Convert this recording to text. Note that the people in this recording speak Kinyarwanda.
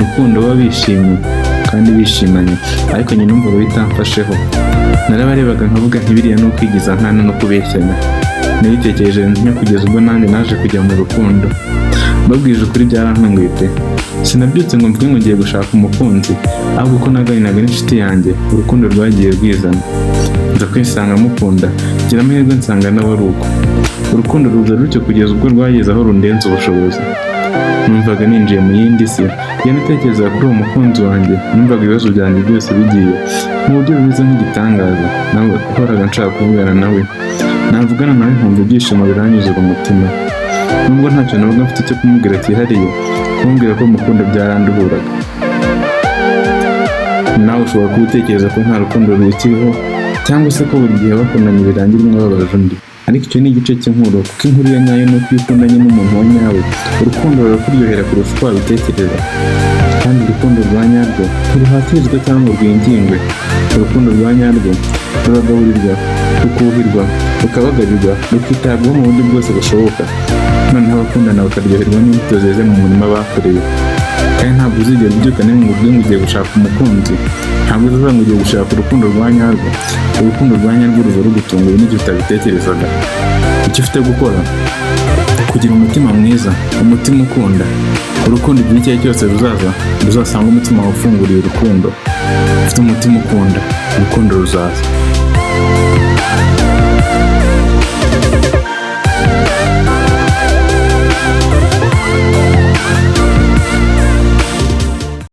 rukundo baba bishimye kandi bishimanye, ariko njye numvaga bitamfasheho. Narabarebaga nkavuga nti biriya ni ukwigiza nkana no kubeshyanya. Nabitekereje ntyo kugeza ubwo nanjye naje kujya mu rukundo. Mbabwije ukuri, byarantunguye pe. Sinabyutse ngo mvuge ngo ngiye gushaka umukunzi, ahubwo uko naganiraga n'inshuti yanjye, urukundo rwagiye rwizana, nza kwisanga mukunda, ngira amahirwe nsanga nawe ari uko. Urukundo ruza rutyo kugeza ubwo rwageze aho rundenza ubushobozi. Numvaga ninjiye mu yindi si. Iyo natekerezaga kuri uwo mukunzi wanjye, numvaga ibibazo byanjye byose bigiye mu buryo bumeze nk'igitangaza. Nawe uhoraga nshaka kuvugana nawe, navugana nawe nkumva ibyishimo biranyuzura umutima. Nubwo ntacyo nabaga mfite cyo kumubwira cyihariye, kumubwira ko mukunda byaranduhuraga. Nawe ushobora kuba utekereza ko nta rukundo rukiriho, cyangwa se ko buri gihe bakundanye birangira umwe ababaje undi, ariko icyo ni igice cy'inkuru, kuko inkuru ya nyayo ni uko iyo ukundanye n'umuntu wa nyawe, urukundo rurakuryohera kurusha uko wabitekereza. Kandi urukundo rwa nyarwo ntiruhatirizwa cyangwa ngo rwingingwe. Urukundo rwa nyarwo ruragaburirwa, rukuhirwa, rukabagarirwa, rukitabwaho mu buryo bwose bushoboka, noneho abakundana bakaryoherwa n'imbuto zeze mu murima bakoreye. Kandi ntabwo uzigera ubyuka nimwe ngo uvuge ngo ugiye gushaka umukunzi. Ntabwo uzavuga ngo ugiye gushaka urukundo rwa nyarwo. Urukundo rwa nyarwo ruza rugutunguye n'igihe utabitekerezaga. Icyo ufite gukora, kugira umutima mwiza, umutima ukunda. Urukundo igihe icyo ari cyo cyose ruzaza, ruzasanga umutima wawe ufunguriye urukundo. Ufite umutima ukunda, urukundo ruzaza.